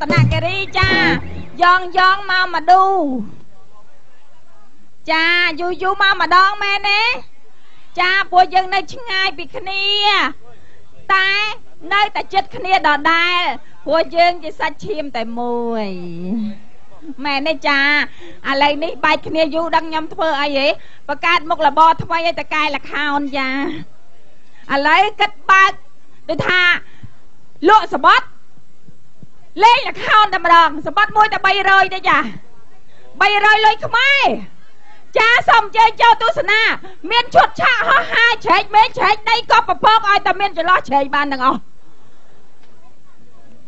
តនគិរីចាយ៉ងយ៉ងមកមកឌូចាយូរយូរមកម្ដងមែនទេចាពួកយើងនៅឆ្ងាយពីគ្នាតែនៅតែចិត្តគ្នាដដែលព្រោះយើងជាសាច់ឈាមតែមួយមែនទេចាឥឡូវនេះបែកគ្នាយូរដឹងខ្ញុំធ្វើអីហ៎បង្កើតមុខរបរថ្មីឲ្យតកែលខោនចាឥឡូវគិតបើកដូចថាលក់សបត់លេងលខោនតែម្ដងសបត់មួយតែ300ទេចា300លុយខ្មែរចាសូមអញ្ជើញចូលទស្សនាមានឈុតឆាកហោះហើរច្រែកមេឃច្រែកដីក៏ពពកឲ្យតែមានចន្លោះច្រែកបានទាំងអស់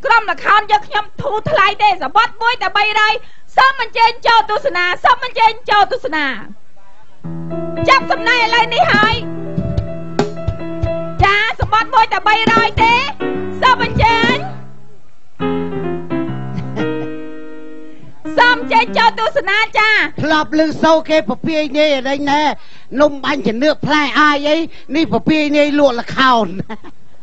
ក្រុមលខោនយើងខ្ញុំធូរថ្លៃទេសបត់មួយតែ300សូមអញ្ជើញចូលទស្សនាសូមអញ្ជើញចូលទស្សនាចាប់សំណែឥឡូវនេះហើយចាសបត់មួយតែ300ទេសូមអញ្ជើញសូមអញ្ជើញចូលទស្សនាចាធ្លាប់លឺសូគេពពាយនេះអីណែនំបាញ់ជំនឿផ្លែអាយអីនេះពពាយនេះលក់លខោន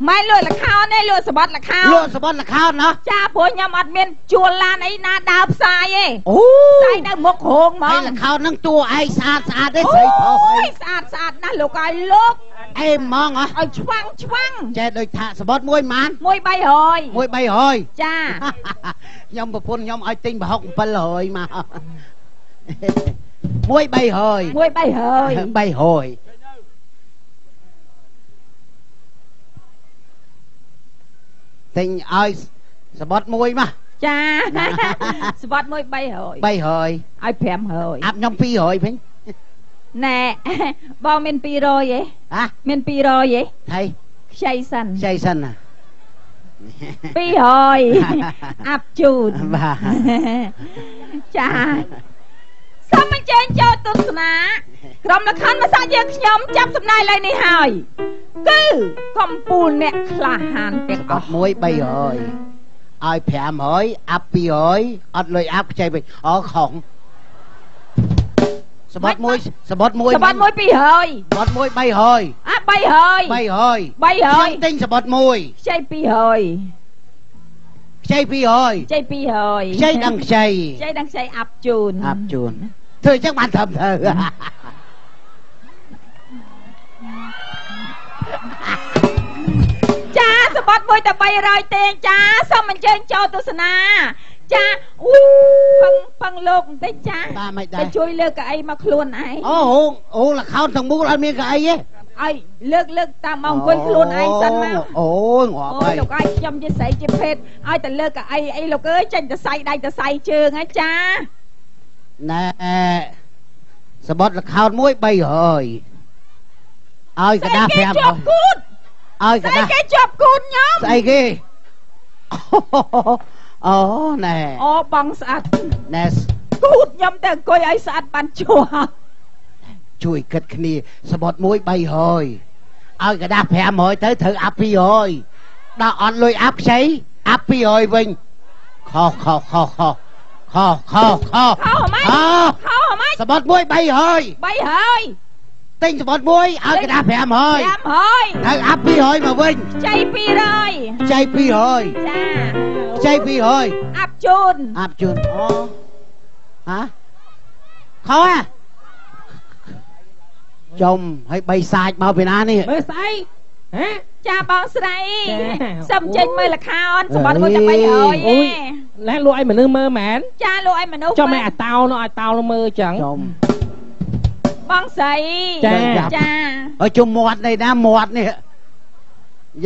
មិនលក់លខោនទេលក់សបត់លខោនលក់សបត់លខោនណាចាព្រោះខ្ញុំអត់មានជួលឡានអីណាដើរផ្សាយទេអូផ្សាយនៅមុខរោងហ្មងហើយលខោនហ្នឹងតួឯងស្អាតស្អាតទេស្រីប្រុសអីស្អាតស្អាតណាស់លោកឲ្យលោកអេហ្មងហ៎ឲ្យឆ្វាំងឆ្វាំងចេះដូចថាសបត់មួយម៉ានមួយ300មួយ300ចាខ្ញុំប្រពន្ធខ្ញុំឲ្យទិញប្រហុក700មកមួយ300មួយ300 300ទិញឲ្យសបត់មួយមកចាសបត់មួយ300 300ឲ្យ500អាប់ខ្ញុំ200វិញណែបងមាន200ទេហ៎មាន200ទេថៃខ្ចីសិនខ្ចីសិនណា200អាប់ជូនបាទចាសូមអញ្ជើញចូលទស្សនាក្រុមលខោនមកសាក់យើងខ្ញុំចាប់សំណាយឡើយនេះហើយគឺកំពូលអ្នកក្លាហានទាំងអស់មួយ300ឲ្យ500អាប់200អត់លុយអាប់ខ្ចីវិញអូខុងសបត់មួយសបត់មួយសបត់មួយ200សបត់មួយ300អា300 300 300ខ្ញុំទិញសបត់មួយខ្ចី200ខ្ចី200ខ្ចី200ខ្ចីដឹងខ្ចីខ្ចីដឹងខ្ចីអាប់ជូនអាប់ជូនធ្វើអញ្ចឹងបានត្រឹមត្រូវចាសបត់មួយតែ300ទេចាសូមអញ្ជើញចូលទស្សនាចាអូពឹងពឹងលោកបន្តិចចាបាទមិនដែរទៅជួយលើកកៅអីមកខ្លួនឯងអូអូលខោនទាំងមូលអត់មានកៅអីទេឲ្យលើកលើកតាមមកអង្គុយខ្លួនឯងសិនមកអូងាប់ហើយលោកឲ្យខ្ញុំជាស្រីជាភេទឲ្យតែលើកកៅអីអីលោកអើយចេញទៅសៃដៃទៅសៃជើងហ៎ចាណែសបត់លខោនមួយ300ឲ្យកដាស់5ជាប់គូតឲ្យកដាស់គេជាប់គូតខ្ញុំស្អីគេអូណែអូបងស្អាតណែគូតខ្ញុំតែអង្គុយឲ្យស្អាតបានជួជួយគិតគ្នាសបត់មួយ300ឲ្យកដាស់500ទៅត្រូវអាប់200ដល់អត់លុយអាប់ខ្ចីអាប់200វិញខុសខុសខុសខុសខុសខុសខុសខុសហ្មងខុសហ្មងសបត់មួយ300 300ទិញសបត់មួយឲ្យកដាស់500 500ត្រូវអាប់200មកវិញខ្ចី200ខ្ចី200ចាខ្ចី200អាប់ជូនអាប់ជូនអូហ៎ខុសហ៎ចំហើយបីសាច់មកពីណានេះមើលស្អីហ៎ចាបងស្រីសូមចេញមើលលខោនសបត់មួយតែ300អូយណែលក់ឲ្យមនុស្សមើលមែនចាលក់ឲ្យមនុស្សចំឲ្យអាតោនោះឲ្យតោនោះមើលចឹងចំបងស្រីចាចាអើជុំមាត់នេះណាមាត់នេះ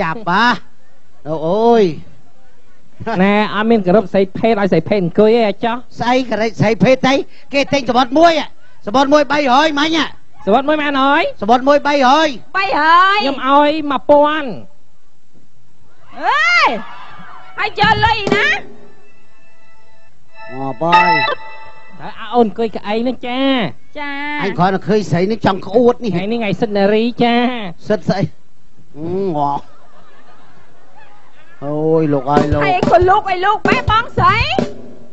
យ៉ាប់បាអូយណែអត់មានគោរពស្រីភេទឲ្យស្រីភេទអង្គុយទេអាចោះស្អីគោរពស្រីភេទទេគេទិញសបត់មួយសបត់មួយ300មិញសបត់មួយម៉ានហើយសបត់មួយ300 300ខ្ញុំឲ្យ1000អេហើយយកលុយណាអូបាយតែអូនអង្គុយកៅអីហ្នឹងចាចាអញគ្រាន់តែឃើញស្រីនេះចង់ក្អួតនេះថ្ងៃនេះថ្ងៃសិទ្ធនារីចាសិទ្ធស្អីងល់អូយលោកអើយលោកហើយក៏លោកឲ្យលោកបែបងស្រី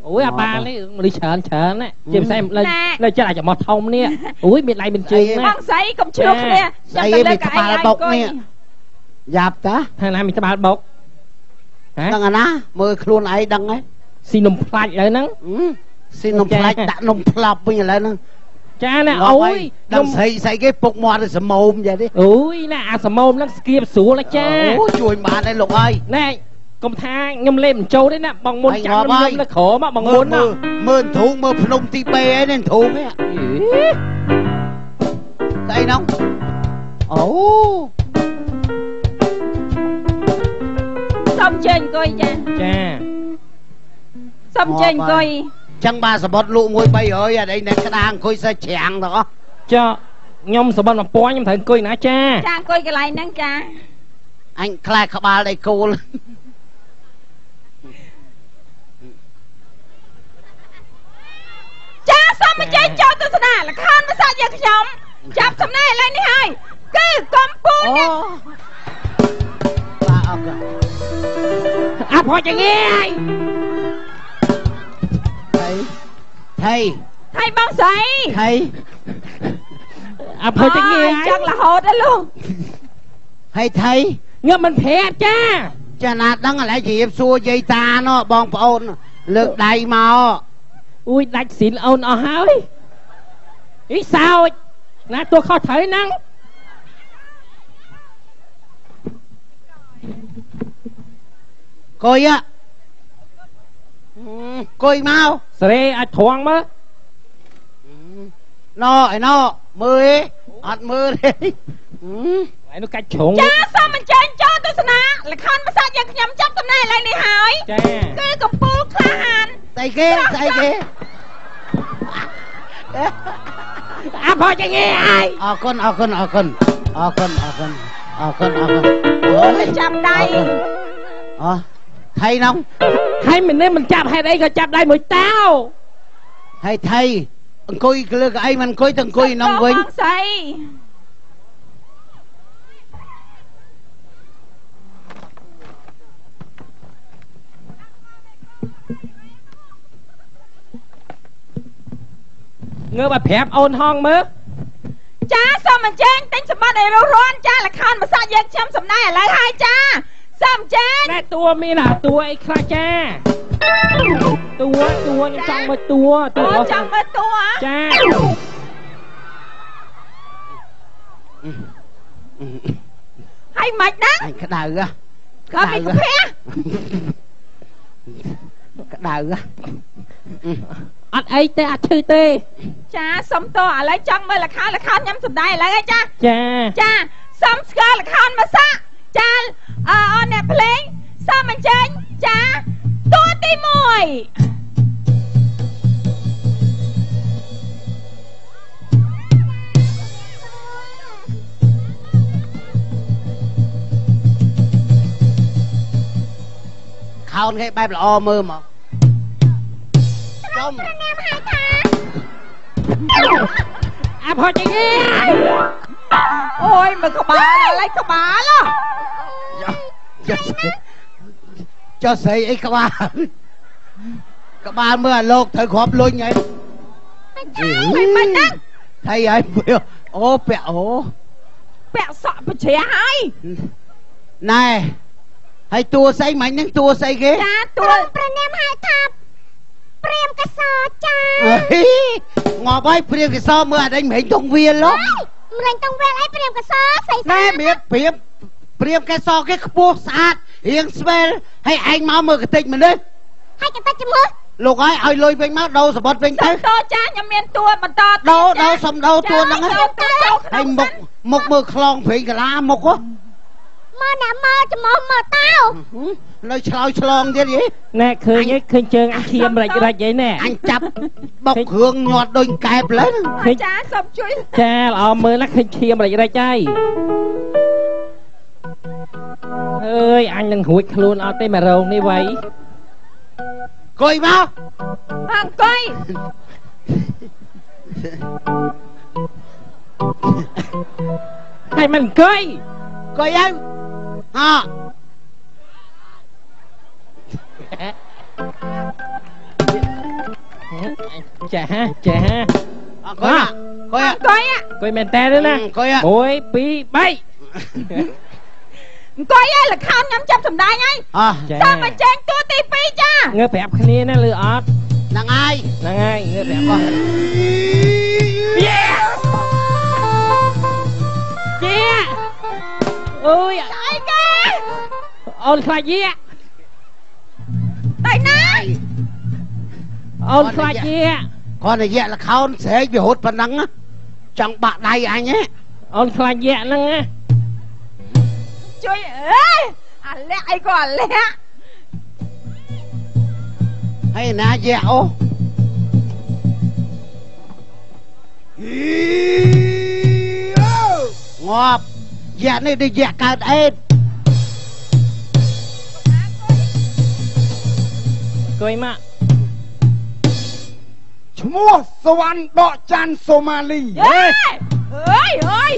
អូយអាបាលនេះមនុស្សច្រើនច្រើនណាជាពិសេសលើចិត្តអាចមកធំនេះអូយមានដៃមានជើងណាបងស្រីកុំឈ្លោះគ្នាខ្ញុំទៅលើកៅអីឲ្យអង្គុយយ៉ាប់តាថាណាមានក្បាលបុក ដឹងអាណាមើលខ្លួនឯងដឹងហ៎ ស៊ីនំផ្លាច់ឥឡូវហ្នឹង ស៊ីនំផ្លាច់ដាក់នំផ្លប់វិញឥឡូវហ្នឹង ចាណាអូយ ដឹងស្អីស្អីគេពុកមាត់សមោមយ៉ាងនេះ អូយណាអាសមោមហ្នឹងស្គៀបស្រួលចា អូជួយបានហើយលោកអើយ ណែកុំថាខ្ញុំលេបមិនចូលទេណា បងមុនចាំខ្ញុំនៅក្រោមបងមុនណា មើលធូងមើលភ្នំទីបេឯនេះធូងនេះស្អីហ្នឹង អូ សុំជើញអង្គុយចា ចា សុំជើញអង្គុយ ចឹងបាទ សបុតលក់មួយ300 អានេះនៅក្តារអង្គុយសិច្រាំងទាំងអស់ ចាខ្ញុំសបុត1000 ខ្ញុំត្រូវអង្គុយណាចា ចាអង្គុយកន្លែងហ្នឹងចា អញខ្លាចក្បាលដៃគោល ចាសូមអញ្ជើញចូលទស្សនាល្ខោនភាសាយើងខ្ញុំចាប់សំណែឥឡូវនេះហើយ គឺកំពូលនេះ បាទអរគុណ អផចងាយ ថៃថៃថៃបងស្រី ថៃ អផចងាយ ចឹងរហូតហ៎លោក ហើយថៃ ងើបមិនប្រាប់ចា ចាណាដឹងឥឡូវជរាបសួរយាយតាណោះ បងប្អូនលើកដៃមក អួយដាច់ស៊ីនអូនអស់ហើយ អីសោចណា តួខុសត្រូវហ្នឹង កុយកុយមក សេរីអាចត្រង់មើល ណោឯណោមើលអត់មើលទេ ឯនោះកាច់ជ្រុង ចាសូមអញ្ជើញចូលទស្សនាល្ខោនភាសាយើងខ្ញុំចាប់តំណែងឥឡូវនេះហើយ ចាគឺកំពូលក្លាហាន ស្អីគេស្អីគេ អផចងាយ អរគុណអរគុណអរគុណអរគុណអរគុណអរគុណអរគុណ អូយចាប់ដៃ អូថៃនោះ ថៃមិននេះមិនចាប់ ហេតុអីក៏ចាប់ដៃមួយតោ ហើយថៃអង្គុយលើកៅអី មិនអង្គុយទៅអង្គុយក្នុងវិញ បងស្រី ងើបឲ្យប្រាប់អូនហងមើល ចាសូមអញ្ជើញទិញសម្បត្តិឲ្យរស់រាន ចាល្ខោនភាសាយើងខ្ញុំសំដែងឥឡូវហើយ ចាសូមអញ្ជើញ ណែតួមានអាតួអីខ្លះចា តួតួខ្ញុំចង់មើលតួតួ ចង់មើលតួ ចា ហើយមិនដឹង អញក្តៅហ៎ ក៏មានកាភះ ក្តៅហ៎ អត់អីទេ អត់ឈឺទេ ចាសុំតឥឡូវចង់មើលល្ខោន ល្ខោនខ្ញុំសំដែងឥឡូវហើយចា ចា ចាសុំស្គាល់ល្ខោនមកសាចា អអូនអ្នកភ្លេងសូមអញ្ជើញចា តួទី1 ខោនគេបែបល្អមើលមកចំ ព្រះនាមហៅថា អផចងាយ អូយមើលក្បាលឥឡូវក្បាល ចុះស្រីអីក្បាលក្បាលមើលអាលោកត្រូវគ្រាប់លុញហើយ មិនមិនហ្នឹងថៃហើយ អូពាក់អូពាក់សក់បជ្រះហើយ ណែហើយតួស្អីមិញហ្នឹង តួស្អីគេ ចាតួព្រះនាមហៅថាព្រាមកសចា ងាប់ហើយព្រាមកសមើលអាដេញមរេងតុងវាលហ៎ មរេងតុងវាលអីព្រាមកសស្អី ណែមៀបព្រាមព្រាមកសគេខ្ពស់ស្អាតរៀងស្វែលហើយ ឯងមកមើលកតិចមនុស្ស ហើយកតិចជំមើ លោកហើយឲ្យលុយវិញមក ដូរសបុតវិញទៅ តចាខ្ញុំមានតួបន្ត ដូរដូរសុំដូរតួហ្នឹងហើយ មុខមុខមើលខ្លងព្រេងកាឡាមុខហ៎ មើលអ្នកមើលច្មោះមើលតៅនៅឆ្លោយឆ្លងទៀតយី ណែឃើញឯងឃើញជើងអញឈាមរិចរិចអីណែ អញចាប់បុកគ្រឿងញាត់ដូចកែបលើ ចាសុំជួយ ចាល្អមើលណា ឃើញឈាមរិចរិចហើយ អើយអញនឹងរួចខ្លួនអត់ទេមករោងនេះវៃ អង្គុយមក អង្គុយ ហើយមិនអង្គុយ អង្គុយហើយហ៎ ចាចា អង្គុយអង្គុយ អង្គុយ អង្គុយមែនតើណា អង្គុយ 1 2 3 អង្គុយឯងលខោនខ្ញុំចាប់សម្ដែងហើយ អោះ សូមបញ្ចេញតួទី2ចា ងើប្រាប់គ្នាណាឬអត់ ហ្នឹងហើយ ហ្នឹងហើយងើប្រាប់អស់យេយេអូយ អីគេ អូនខ្លាចយេ តែណា អូនខ្លាចយេ គាត់រយៈលខោនស្រែកវារត់ប៉ុណ្ណឹងចង់បាក់ដៃអញហ៎ អូនខ្លាចយៈហ្នឹងណា ជួយអេអាលាក់អីក៏អាលាក់ ហើយណាយៈអូងាប់យៈនេះដូចយៈកើតអេត អង្គុយមក ឈ្មោះសវណ្ណដកច័ន្ទសូម៉ាលី អេអើយអើយ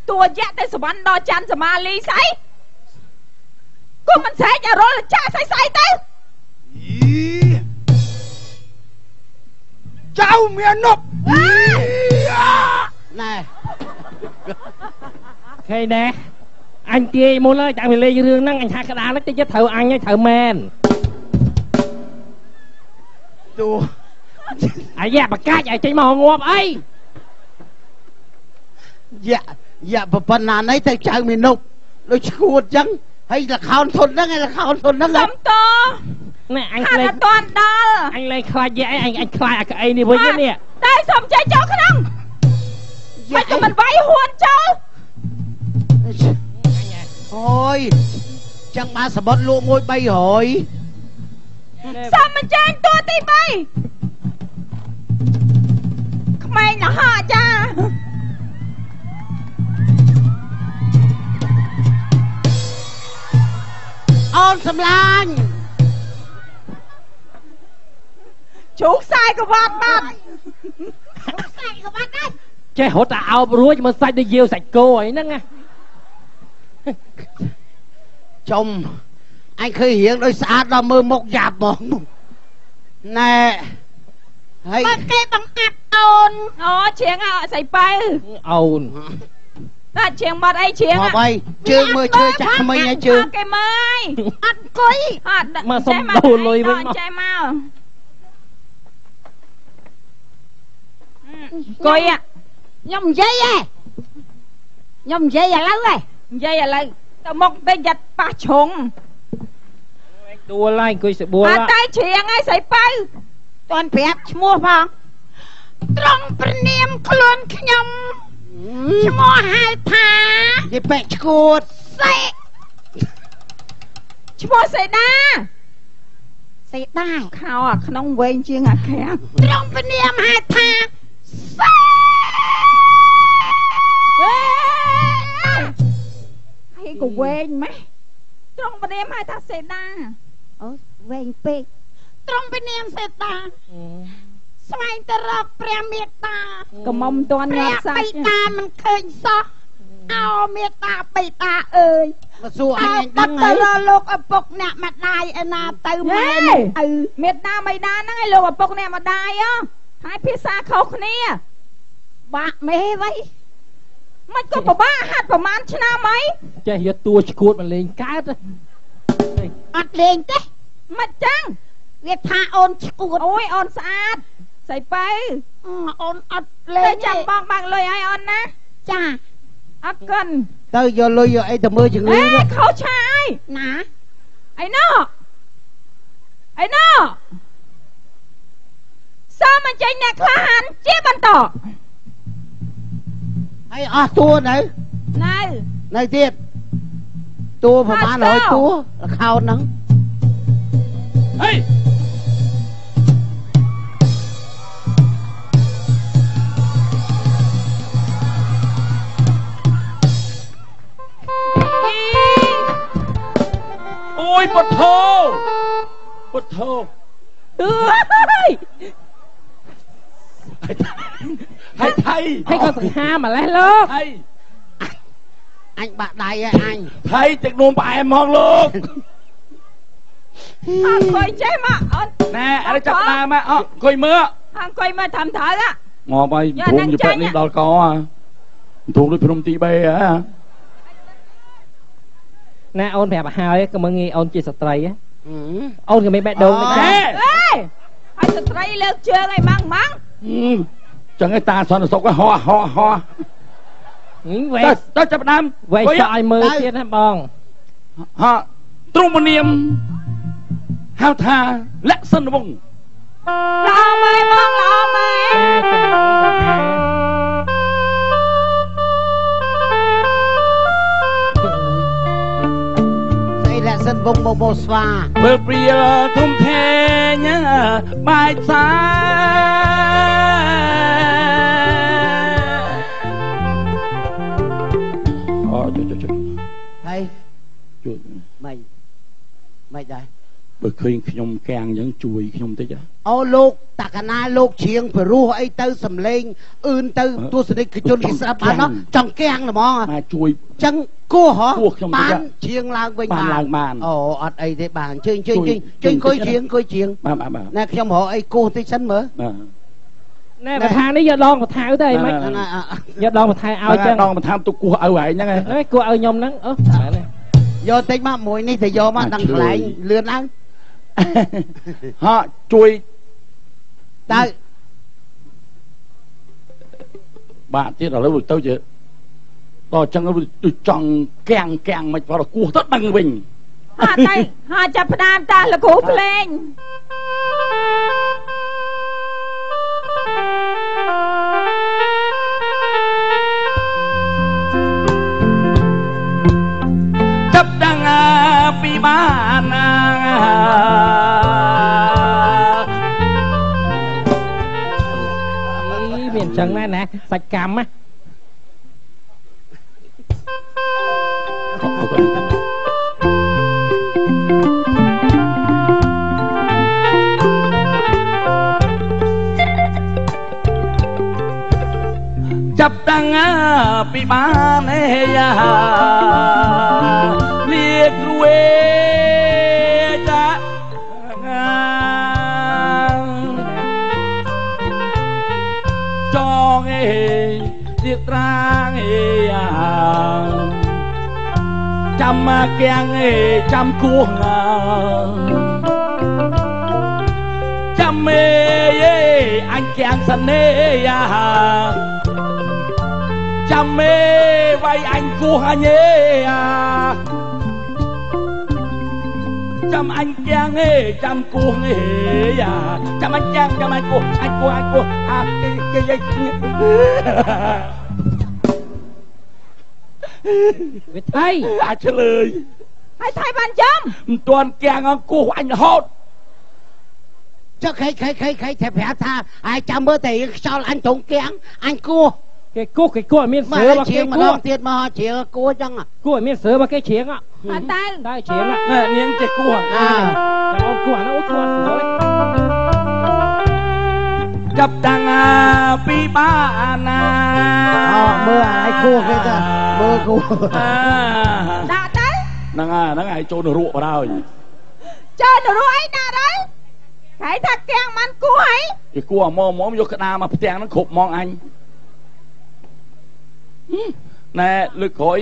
តួយៈទៅសវណ្ណដកច័ន្ទសូម៉ាលីស្អីគុំមិនស្រែកឲ្យរលចាក់ស្អីស្អីទៅ ចៅមាននប់ ណែ ឃើញដែរអញទាយមុនហើយចាំវាលេងរឿងហ្នឹងអញថាក្តារហ្នឹងតិចត្រូវអញហើយត្រូវមែន តួ អាយ៉ាបកាច់ឲ្យចេញមកងាប់អី យ៉ាយ៉ាប៉ុណ្ណានេះទៅចៅមាននប់ដូចឈួតចឹងហើយលខោនធុនហ្នឹងឯលខោនធុនហ្នឹង សុំត ណែអញលេង អត់តាន់ដល់ អញលេងខ្លាចយ៉ាអញអញខ្លាចអាក្អីនេះវិញនេះ តែសុំចេញចូលក្នុងមិនក៏មិនវាយហួនចូល អូយចឹងបានសបុតលក់មួយ300 សុំអញ្ជើញតួទី3ក្មេងលហចា អូនសំឡាញ់ ជ្រូកខ្សែក្បាត់បាត់ ខ្សែក្បាត់ដែរ ចេះរត់តែអោបរួចមកសាច់ដូចយាវសាច់គោអីហ្នឹងណា ចំអញឃើញរៀងដូចស្អាតដល់មើលមុខយ៉ាប់ហ្មងណែហើយ បើគេបង្អាប់អូន អូច្រៀងអស្អីបើ អូន តែច្រៀងបាត់អីច្រៀង មកអីជើងមើលជើងចាក់ក្មេងហើយជើង គេមើល អត់អង្គុយ អត់ មកសុំដូរលុយវិញមក ចេះមកអង្គុយ ខ្ញុំនិយាយហ៎ខ្ញុំនិយាយឥឡូវហ៎ និយាយឥឡូវទៅមុខតិចយ៉ាត់ប៉ះជ្រុង ដួលហើយអង្គុយស្បួល អត់តែច្រៀងហើយស្រីពៅ តន់ប្រាប់ឈ្មោះផងត្រង់ព្រះនាមខ្លួនខ្ញុំឈ្មោះហៅថា និយាយប៉ែកឈួត សេ ឈ្មោះសេដា សេដា ខោអាក្នុងវែងជាងអាក្រៅ ត្រង់ព្រះនាមហៅថាសេ ហើយក៏វែងម៉េះត្រង់ព្រះនាមហៅថាសេដា អូវែងពេកត្រង់ព្រះនាមសេដាស្វែងទៅរកព្រះមេត្តា កុំមិនតាន់ ព្រះ ញាត់សាច់ បិតាមិនឃើញសោះអោមេត្តាបិតាអើយ មកសួរអញអញ បា ដឹងហើយ ត់ទៅរកលោកឪពុកអ្នកម្ដាយឯណាទៅម៉ែនឹងឪ មេត្តាមេដាហ្នឹងឯងលោកឪពុកអ្នកម្ដាយហ៎ហើយភាសាខុសគ្នា បាក់មេវ៉ៃ មិនក៏ពិបាកហាត់ប្រហែលឆ្នាំអី ចេះយកតួឈួតមកលេងកើត អត់លេងទេ មិនចឹង វាថាអូនឈួត អូយអូនស្អាតស្អីបើ អូនអត់លេ ទៅ ង ចាំបងបាក់លុយឲ្យអូនណា ចា អរគុណ ទៅយកលុយយកអីទៅមើលជំងឺ អេខុសឆាយ ណា អីណោអីណោសូមអញ្ជើញអ្នកក្លាហានជាបន្ត ហើយអស់តួនៅ នៅ នៅទៀតតួប្រហែល100តួលខោនហ្នឹង ហេ អូយពុទ្ធោពុទ្ធោ អើយ ហើយថៃ ហើយក៏សង្ហាម្លេះលោក ថៃ អញបាក់ដៃហើយអញ ថៃទឹកនោមផ្អែមហ្មងលោក អង្គុយចេះមកអូន ណែអរចាប់ដើមមកអអង្គុយមើល អង្គុយមើលធ្វើត្រូវហ៎ ងាប់ហើយព្រមយប៉ែនេះដល់កហ៎ធូងដូចភ្នំទី3ហ៎ ណាអូនប្រាប់ឲ្យហើយក៏មើលងាយអូនជាស្ត្រីអូនក៏មានបេះដូងដែរចាអេហើយស្ត្រីលើកជើងឲ្យម៉ងម៉ងចឹងឯតាសន្តិសុខហោះហោះហោះវែកទៅចាប់ដើមវែកចោលឲ្យមើលទៀតណាបងហ่าទ្រង់នាមហៅថាលក្ខសិនវង្សល្អមែនបងល្អមែនស្អីលក្ខសិនវង្សមកមកស្វាមើលព្រាលធំធេងបែកសាអូជួយជួយហើយជួយមិនមិនដែរបើឃើញខ្ញុំកាំងអញ្ចឹងជួយខ្ញុំតិចអូលោកតកណាលោកច្រៀងព្រោះអីទៅសំលេងអឿនទៅទស្សនិកជនគេស្ដាប់បានចង់កាំងហ្មងមកជួយអញ្ចឹងគោះហ៎បានច្រៀងឡើងវិញបានឡើងបានអូអត់អីទេបាទអញ្ជើញជួយអង្គុយច្រៀងអង្គុយច្រៀងបាទបាទណែខ្ញុំរកអីគោះតិចសិនមើលបាទណែបថានេះយកដងបថៅទៅអីមិនយកដងបថៅឲ្យចឹងដងបថៅទុកគោះឲ្យឯងហ្នឹងឯងគោះឲ្យខ្ញុំហ្នឹងអូបាទយកតិចមកមួយនេះទៅយកមកដឹងកន្លែងលឿនឡើងហ่าជួយតើបាទទៀតឥឡូវទៅជាដល់ចឹងដូចចង់កាំងកាំងមិនព្រោះគោះទៅដឹងវិញហាទៅហាចាប់ផ្ដើមតាលោកគ្រូភ្លេងចាប់ដឹងពីបានណាមានចឹងដែរណាសាច់កម្មណាចាប់តាំងពីបានឯយ៉ាលាគ្រួចាចងឯទៀតត្រាងឯយ៉ាចាំមកកាំងឯចាំគោះចាំមេអញកាំងសិនទេយ៉ាចាំមេវាយអញគោះអញឯអាចាំអញកាំងឯចាំគោះឯយ៉ាចាំអញកាំងចាំអញគោះអញគោះអញគោះអាគេគេវាថៃអាចឆ្លើយហើយថៃបានចាំមិនទាន់កាំងអង្គោះអញរហូតចុះខៃខៃខៃខៃតែប្រាប់ថាអាយចាំមើលតែខ្យល់អញត្រង់កាំងអញគោះគេគោះគេគោះឲ្យមានសើមកគេម្ដងទៀតមកជ្រៀងគោះចឹងគោះឲ្យមានសើមកគេជ្រៀងអត់តើតើជ្រៀងនាងចេះគោះអាអូនគោះអានោះគោះចាប់តាំងពីបានណាអូមើលអាយគោះគេទៅមើលគោះដាក់ទៅហ្នឹងហើយហ្នឹងហើយចូលនរកបណ្ដោយចូលនរកអីដាក់ទៅគេថាកាំងបានគោះអីគេគោះអាម៉មយកក្តារមកផ្ទាំងហ្នឹងគ្រប់ម៉ងអញណែលើកក្រោយ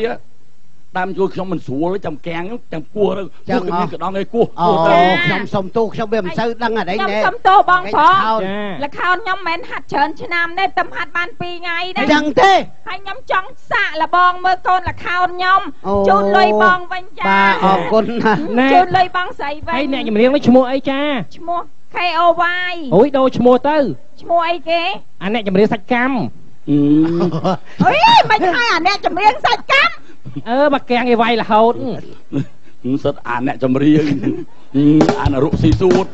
តាមជួយខ្ញុំមិនស្រួលចាំកាំងចាំគោះទៅគោះមានកដងឯគោះគោះទៅខ្ញុំសុំទោសខ្ញុំវាមិនសូវដឹងអីណែខ្ញុំសុំទោសបងផងលខោនខ្ញុំមិនមែនហាត់ច្រើនឆ្នាំទេតែហាត់បាន2ថ្ងៃទេចឹងទេហើយខ្ញុំចង់សាកលបងមើលកូនលខោនខ្ញុំជូនលុយបងវិញចាបាទអរគុណណាជូនលុយបងស្រីវិញហើយអ្នកចម្រៀងនេះឈ្មោះអីចាឈ្មោះ KOY អូយដូរឈ្មោះទៅឈ្មោះអីគេអាអ្នកចម្រៀងសាច់កម្មអុយមិនហើយអាអ្នកចម្រៀងសាច់កម្មអឺបើកាំងឯវាយរហូតសិតអាអ្នកចម្រៀងអានរុស៊ីសួត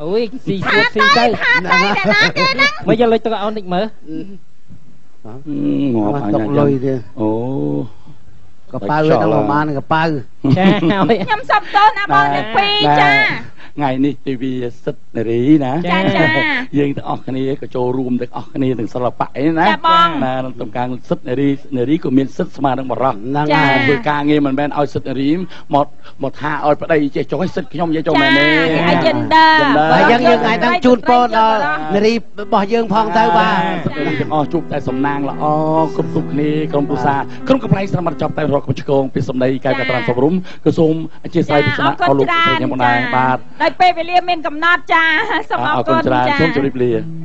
អូយស៊ីសួតស៊ីទៅថាទៅអ្នកណាគេហ្នឹងមកយកលុយទៅអូនតិចមើលងាប់អញຕົកលុយទេអូកប៉ៅហ្នឹងប្រហែលកប៉ៅចាខ្ញុំសុំទោសណាបងទាំងពីរចា ថ្ងៃនេះទិវាសិទ្ធិនារីណា ចាចា យើងទាំងអស់គ្នាក៏ចូលរួមទាំងអស់គ្នាទាំងសិល្បៈអីណា ចាបង ណា ក្នុងការសិទ្ធិនារី នារីក៏មានសិទ្ធិស្មើនឹងបរិស ហ្នឹង ចា ហើយ ធ្វើការងារ មិនមែនឲ្យសិទ្ធិនារីមកមកថាឲ្យប្តីចេះចុះឲ្យសិទ្ធិខ្ញុំនិយាយចុះ មែនទេ? គេឲ្យ gender gender ហើយយើងយើងថ្ងៃហ្នឹងជូនពរដល់នារីរបស់យើងផងទៅ បាទ សិទ្ធិនារីទាំងអស់ជួបតែសំណាងល្អគ្រប់គ្រប់គ្នា ក្រុមគ្រួសារក្រុមកំ pl ែងស្រមត់ចប់តែរកកំឆ្គងពីសម្ដីកែកត្រានសុបរុំ ក៏សូមអធិស្ឋានពីសំណាក់អស់លោកស្រីខ្ញុំដែរ បាទ ដោយពេលវេលាមានកំណត់ ចា សូមអរគុណ ច្រើន ចា សូមជម្រាបលា។